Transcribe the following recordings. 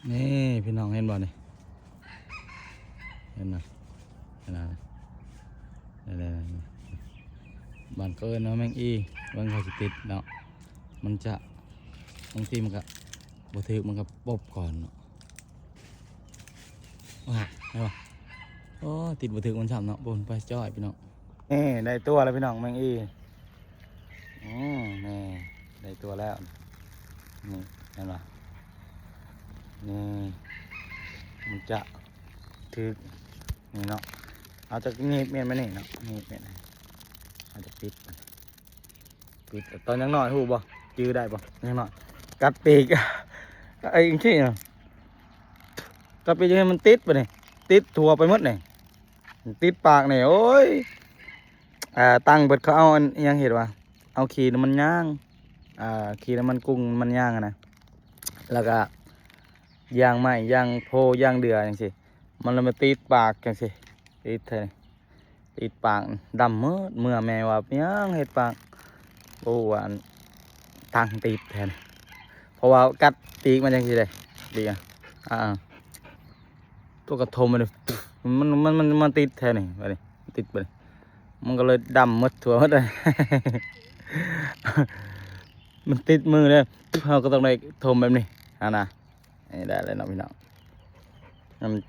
ນີ້ພີ່ນ້ອງເຫັນບໍ່ນີ້ ເຫັນບໍ່ ເຫັນບໍ່ ນີ້ໆໆ ບ້ານເຂົາເອີ້ນວ່າແມງອີ່ ເບິ່ງເຂົາຊິຕິດເນາະ ມັນຈະ ບາງທີມັນກະບໍ່ຖືກ ມັນກະປົບກ່ອນເນາະ ວ່າ ເຫັນບໍ່ ໂອ້ ຕິດບໍ່ຖືກມັນຊ້ຳເນາະ ປຸ້ນໄປຈ້ອຍພີ່ນ້ອງ. ນີ້ໄດ້ຕົວແລ້ວພີ່ນ້ອງ ແມງອີ່ ອືມ ນີ້ໄດ້ຕົວແລ້ວ ນີ້ເຫັນບໍ່ ນີ້ມັນຈະຖືກ ນີ້ເນາະ ເອົາຈາກໜີບແມ່ນມານີ້ເນາະ ໜີບແມ່ນ ເອົາຈາກປິດ ປິດ ຕອນຍັງນ້ອຍຮູ້ບໍ່ ຈື່ໄດ້ບໍ່ ຍັງນ້ອຍ ກັດປີກ ໄອ້ຈັ່ງຊີ້ນະ ກັດປີກໃຫ້ມັນຕິດບາດນີ້ ຕິດທົ່ວໄປໝົດນີ້ ຕິດປາກນີ້ ໂອ້ຍ ອ່າ ຕັ້ງເບິດ ເຂົາເອົາອັນຫຍັງເຮັດວະ ເອົາຂີ້ນ້ຳມັນຍາງ ອ່າ ຂີ້ນ້ຳມັນກຸ້ງ ນ້ຳມັນຍາງຫັ້ນນະ ແລ້ວກະຢາງໄມ້ ຢາງໂພ ຢາງເດື່ອຈັ່ງຊີ້ ມັນລະມາຕິດປາກຈັ່ງຊີ້ ຕິດແທ້ນີ້ ຕິດປາກ ດຳໝົດ ເມື່ອແມ່ວ່າເປັນຫຍັງເຮັດປາກ ບໍ່ຮູ້ວ່າອັນ ຕັ້ງຕິດແທ້ນີ້ ເພາະວ່າກັດປີກມັນຈັ່ງຊີ້ເດ້ ປີກອະ ອ່າ ຕົວກະຖົມມັນ ມັນ ມັນ ມັນ ມັນຕິດແທ້ນີ້ ບາດນີ້ ຕິດບາດນີ້ ມັນກໍເລີຍດຳໝົດທົ່ວໝົດເລີຍ ມັນຕິດມືເດ້ ເຮົາກໍຕ້ອງໄດ້ຖົມແບບນີ້ຫັ້ນນະ ນີ້ໄດ້ແລ້ວເນາະພີ່ນ້ອງ ມັນ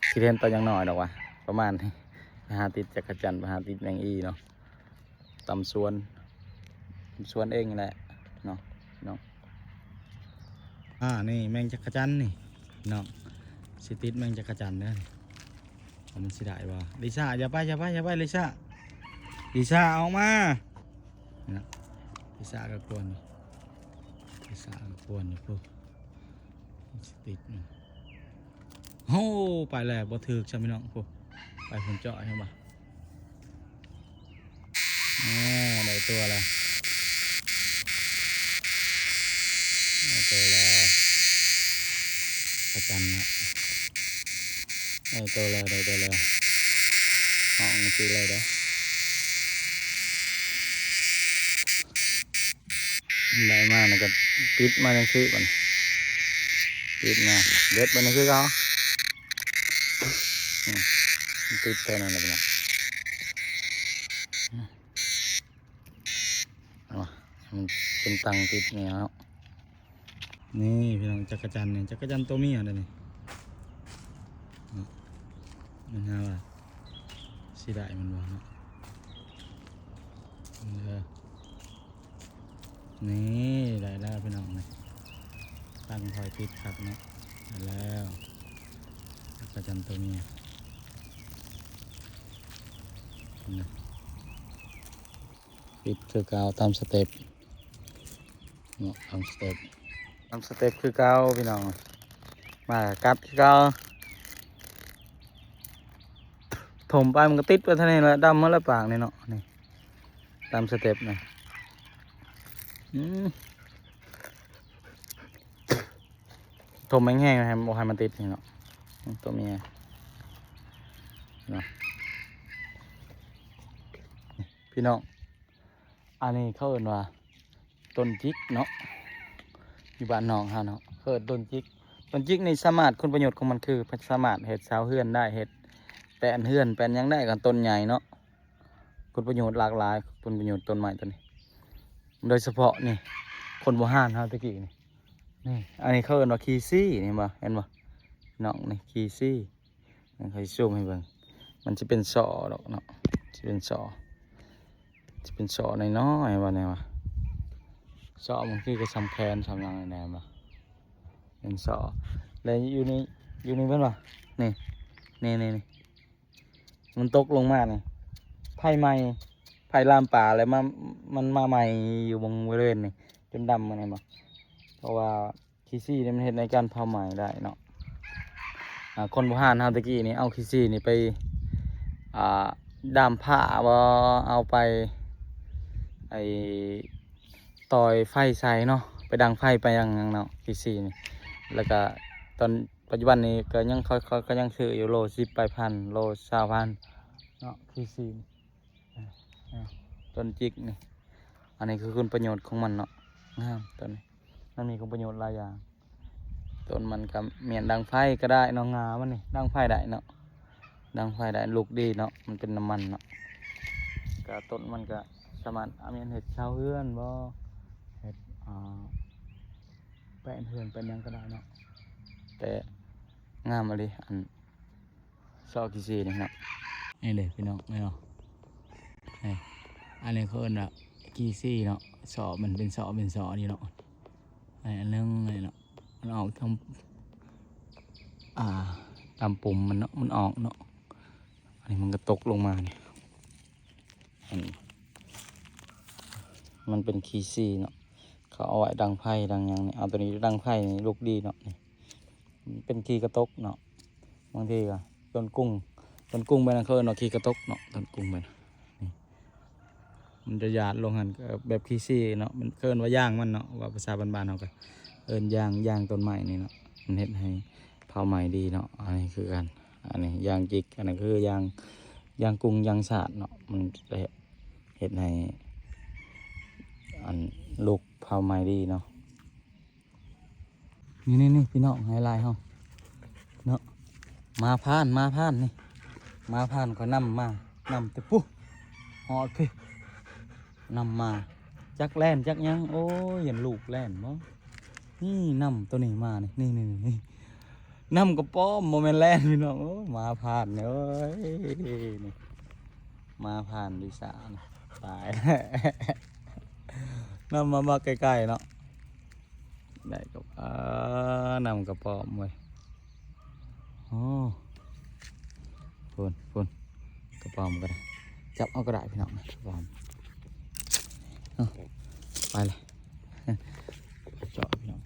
ຊິເຫັນຕອນຍັງນ້ອຍດອກວ່າ ປະມານນີ້ ໄປຫາຕິດຈັກກະຈັນ ໄປຫາຕິດແມງອີ່ເນາະ ຕາມສວນ ສວນເອງນີ້ແຫຼະເນາະ ເນາະ ອ່າ ນີ້ແມງຈັກກະຈັນນີ້ເນາະ ຊິຕິດແມງຈັກກະຈັນເດີ ວ່າມັນຊິໄດ້ບໍ່ ລິຊາ ຢ່າໄປ ຢ່າໄປ ຢ່າໄປ ລິຊາ ລິຊາ ອອກມາ ນີ້ນະ ລິຊາກໍກວນຢູ່ ລິຊາກໍກວນຢູ່ພຸ້ນ ມັນຊິຕິດມັນ ໂອ້ ໄປແລ້ວ ບໍ່ຖືກຊ້ຳພີ່ນ້ອງ ໂອ້ ໄປພຸ້ນເຈາະ ເຫັນບໍ່ ໂອ້ ໄດ້ຕົວແລ້ວ ໄດ້ຕົວແລ້ວ ພະຈັນນະ ໄດ້ຕົວແລ້ວ ໄດ້ຕົວແລ້ວ ເອົາຈັ່ງຊີ້ເລີຍເດີ້. ໄດ້ມາແລ້ວກໍປິດມາຈັ່ງຊີ້ບັດນີ້ ປິດມາ ເດັດບັດນີ້ຄືເກົ່າ ອືມ ຕິດແຄ່ນັ້ນແຫຼະພີ່ນ້ອງ ເອົາ ໃຫ້ມັນເປັນຕັງຕິດແນວເນາະ. ນີ້ພີ່ນ້ອງ ຈັກກະຈັນນີ້ ຈັກກະຈັນຕົວເມຍເດ້ນີ້ ເນາະ ມັນຫາວ່າຊິໄດ້ມັນບໍ່ເນາະ ເອີ ນີ້ໄດ້ແລ້ວພີ່ນ້ອງ ນີ້ຕັ້ງຄອຍຕິດຄັກເນາະ ໄດ້ແລ້ວ ຈັກກະຈັນຕົວເມຍ ນີ້ ຕິດຄືເກົ່າ ຕາມສະເຕັບເນາະ ຕາມສະເຕັບ ຕາມສະເຕັບຄືເກົ່າພີ່ນ້ອງ ມາກັດຄືເກົ່າ ຖົມໄປມັນກໍຕິດໄວ້ເທົ່ານີ້ແຫຼະ ດຳໝົດແລ້ວປາກນີ້ເນາະ ນີ້ ຕາມສະເຕັບນີ້ ອືມ. ຖົມແຮງໆ ໃຫ້ ບໍ່ໃຫ້ມັນຕິດນີ້ເນາະ ຕົວເມຍເນາະ ພີ່ນ້ອງ ອັນນີ້ເຂົາເອີ້ນວ່າຕົ້ນຈິກເນາະ ຢູ່ບ້ານນ້ອງເຮົາເນາະ ເຂົາເອີ້ນຕົ້ນຈິກ ຕົ້ນຈິກນີ້ສາມາດ ຄຸນປະໂຫຍດຂອງມັນຄື ສາມາດເຮັດເສົາເຮືອນໄດ້ ເຮັດແປ້ນເຮືອນ ແປ້ນຫຍັງໄດ້ ຄັນຕົ້ນໃຫຍ່ເນາະ ຄຸນປະໂຫຍດຫຼາກຫຼາຍ ຄຸນປະໂຫຍດຕົ້ນໄມ້ຕົວນີ້ ໂດຍສະເພາະນີ້ ຄົນບູຮານເຮົາແຕ່ກີ້ນີ້ ນີ້ ອັນນີ້ເຂົາເອີ້ນວ່າຂີ້ຊີ້ນີ້ ເຫັນບໍ່ ເຫັນບໍ່ ນ້ອງນີ້ ຂີ້ຊີ້ ນີ້ ຂ້ອຍຊິຊູມໃຫ້ເບິ່ງ ມັນຊິເປັນສໍ່ດອກເນາະ ຊິເປັນສໍ່ ຊິເປັນສໍ່ນ້ອຍໆ ວ່າແນວວ່າ ສໍ່ບາງທີກໍສ່ຳແຂນສ່ຳຫຍັງນີ້ ເຫັນບໍ່ ເປັນສໍ່ ແລ້ວຢູ່ນີ້ ຢູ່ນີ້ເຫັນບໍ່ ນີ້ ນີ້ໆໆ ມັນຕົກລົງມານີ້ ໄຟໄໝ້ ໄຟລາມປ່າ ແລ້ວມາ ມັນມາໄໝ້ຢູ່ໝ່ອງບໍລິເວນນີ້ ຈົນດຳໝົດ ເຫັນບໍ່ ເພາະວ່າຂີ້ຊີ້ນີ້ມັນເຮັດໃນການເຜົາໄໝ້ໄດ້ເນາະ ອາ ຄົນບູຮານເຮົາແຕ່ກີ້ນີ້ ເອົາຂີ້ຊີ້ນີ້ໄປ ອ່າ ດາມຜ້າບໍ ເອົາໄປ ໄອ້ ຕ່ອຍໄຟໃສ່ເນາະ ໄປດັງໄຟໄປຫຍັງເນາະ ຂີ້ຊີ້ນີ້ ແລ້ວກະຕອນ ປັດຈຸບັນນີ້ກໍຍັງ ຂ້ອຍ ຂ້ອຍກໍຍັງຊື້ຢູ່ ໂລສິບປາຍພັນ ໂລຊາວພັນເນາະ ຂີ້ຊີ້ນີ້ ຕົ້ນຈິກນີ້ ອັນນີ້ຄືຄຸນປະໂຫຍດຂອງມັນເນາະ ງາມ ຕົ້ນນີ້ ມັນມີຄຸນປະໂຫຍດຫຼາຍຢ່າງ ຕົ້ນມັນກໍແມ່ນດັງໄຟກໍໄດ້ເນາະ ງ່າມັນນີ້ ດັງໄຟໄດ້ເນາະ ດັງໄຟໄດ້ ລຸກດີເນາະ ມັນເປັນນ້ຳມັນເນາະ. ກໍຕົ້ນມັນກໍສາມາດ ອາ ແມ່ນເຮັດເສົາເຮືອນບໍ ເຮັດ ອ່າ ແປະເຮືອນແປະຫຍັງກໍໄດ້ເນາະ ແຕ່ງາມອີ່ຫຼີ ອັນ ຊອກຂີ້ຊີ້ນີ້ເນາະ ນີ້ເດ້ພີ່ນ້ອງ ນີ້ເນາະ ນີ້ ອັນນີ້ເຂົາເອີ້ນວ່າຂີ້ຊີ້ເນາະ ຊອກມັນເປັນຊອກເປັນຊອກນີ້ເນາະ ນີ້ອັນໜຶ່ງນີ້ເນາະ ມັນອອກທາງ ອ່າ ຕາມປຸ່ມມັນເນາະ ມັນອອກເນາະ ອັນນີ້ມັນກໍຕົກລົງມານີ້ ອັນ ມັນເປັນຂີ້ຊີ້ເນາະ ເຂົາເອົາໄວ້ດັງໄຟດັງຫຍັງນີ້ ເອົາໂຕນີ້ດັງໄຟນີ້ ລຸກດີເນາະ ນີ້ ເປັນຂີ້ກະຕົກເນາະ ບາງທີກໍຕົ້ນກຸ້ງ ຕົ້ນກຸ້ງແມ່ນເຂົາເອີ້ນວ່າຂີ້ກະຕົກເນາະ ຕົ້ນກຸ້ງແມ່ນ ນີ້ ມັນຈະຢາດລົງຫັ້ນ ກໍແບບຂີ້ຊີ້ເນາະ ມັນ ເຂົາເອີ້ນວ່າຢາງມັນເນາະ ວ່າພາສາບ້ານໆເຮົາກໍເອີ້ນຢາງ ຢາງຕົ້ນໄມ້ນີ້ເນາະ ມັນເຮັດໃຫ້ເຜົາໄໝ້ດີເນາະ ອັນນີ້ຄືກັນ ອັນນີ້ຢາງຈິກ ອັນນັ້ນຄືຢາງ ຢາງກຸ້ງ ຢາງສາດເນາະ ມັນຈະເຮັດໃຫ້ ອັນ ລຸກເຜົາໄໝ້ດີເນາະ. ນີ້ໆໆ ພີ່ນ້ອງ ໄຮໄລເຮົາເນາະ ໝາຜ່ານ ໝາຜ່ານນີ້ ໝາຜ່ານຂ້ອຍນຳມາ ນຳແຕ່ພຸ້ນ ຮອດພີ້ ນຳມາ ຈັກແລ່ນຈັກຫຍັງ ໂອ້ຍ ຢ້ານລູກແລ່ນບໍ ນີ້ນຳໂຕນີ້ມານີ້ ນີ້ໆໆ ນຳກະປ້ອມ ບໍ່ແມ່ນແລ່ນພີ່ນ້ອງ ໂອ້ຍ ໝາຜ່ານເອີຍ ນີ້ ໝາຜ່ານວິຊາ ຕາຍ ນຳມາ ມາໃກ້ໆເນາະ ໄດ້ກໍ ເອີ ນຳກະປ້ອມເວີຍ ໂອ້ ພຸ້ນ ພຸ້ນ ກະປ້ອມກໍໄດ້ ຈັບເອົາກໍໄດ້ພີ່ນ້ອງ ກະປ້ອມ ເອົາ ໄປລະ ເຈາະພີ່ນ້ອງ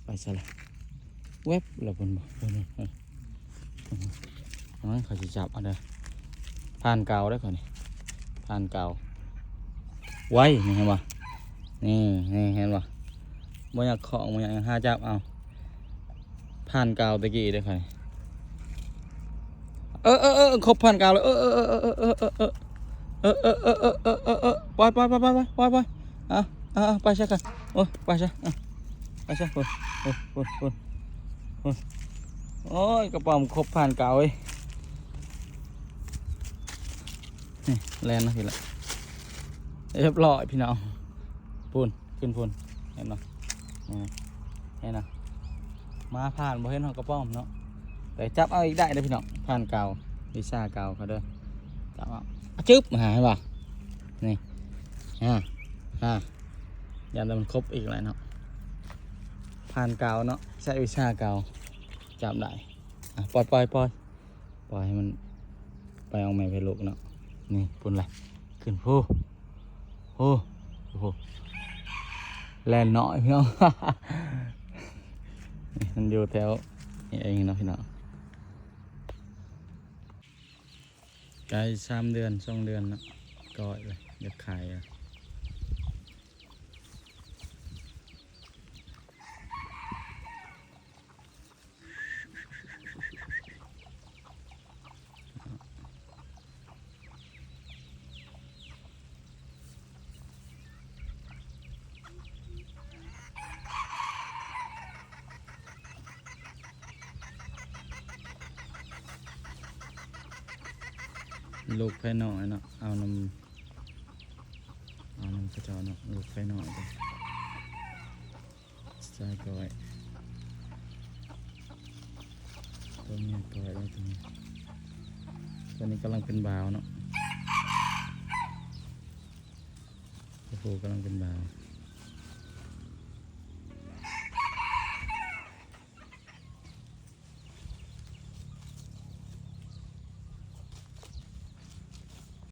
ໄປໃສລະ ແວັບລະພຸ້ນບໍ ພຸ້ນ ເອີ ເອີ ເຂົາຊິຈັບເອົາເດີ ຜ່ານກາວເດີຂ້ອຍນີ້ ຜ່ານກາວ ໄວ ນີ້ເຫັນບໍ່ ນີ້ ນີ້ເຫັນບໍ່ ບໍ່ຢາກຂອງ ບໍ່ຢາກຫຍັງ ຫາຈັບເອົາ ຜ່ານກາວແຕ່ກີ້ເດີຂ້ອຍ ເອີໆໆ ຄົບຜ່ານກາວເລີຍ ເອີໆໆ ເອີໆໆ ເອີໆໆ ເອີໆໆ ເອີໆໆ ເອີໆໆ ເອີໆໆ ເອີໆໆ ປ່ອຍໆໆໆ ປ່ອຍໆ ເອົາ ເອົາ ເອົາ ໄປຊະກະ ໂອ້ຍ ໄປຊະ ໄປຊະ ໂອ້ຍ ໂອ້ຍ ໂອ້ຍ ໂອ້ຍ ໂອ້ຍ ກະປ້ອມຄົບຜ່ານກາວເວີຍ ນີ້ ແລ່ນມາພີ້ລະ ຮຽບຮ້ອຍພີ່ນ້ອງ ພຸ້ນ ຂຶ້ນພຸ້ນ ເຫັນບໍ່ ນີ້ ເຫັນນະ ໝາຜ່ານບໍ່ເຫັນຮອດກະປ້ອມເນາະ ແຕ່ຈັບເອົາອີກໄດ້ເດີພີ່ນ້ອງ ຜ່ານກາວ ວິຊາກາວເຂົາເດີ ຈັບເອົາ ອະ ຈຶບ ຫາ ເຫັນບໍ່ ນີ້ ຫາ ຫາ ຢ້ານແຕ່ມັນຄົບອີກແຫຼະເນາະ ຜ່ານກາວເນາະ ໃຊ້ວິຊາກາວ ຈັບໄດ້ ອະ ປ່ອຍໆໆ ປ່ອຍໃຫ້ມັນໄປອອກແມ່ໄປລູກເນາະ ນີ້ພຸ້ນລະ ຂຶ້ນພູ ໂອ້ ໂອ້ໂຫ ແລ່ນນ້ອຍພີ່ນ້ອງ ນີ້ມັນຢູ່ແຖວນີ້ເອງເນາະພີ່ນ້ອງ ໄກ່ສາມເດືອນ ສອງເດືອນເນາະ ກ້ອຍເລີຍ ຢາກຂາຍເລີຍ. ລູກໄພນ້ອຍເນາະ ເອົານຳ ເອົານຳເຂົາເຈົ້າເນາະ ລູກໄພນ້ອຍເດ້. ໃສ່ກ້ອຍ ຕົວເມຍກ້ອຍແລ້ວຕົວນີ້ ຕົວນີ້ກຳລັງເປັນບ່າວເນາະ ຕົວຜູ້ກຳລັງເປັນບ່າວ.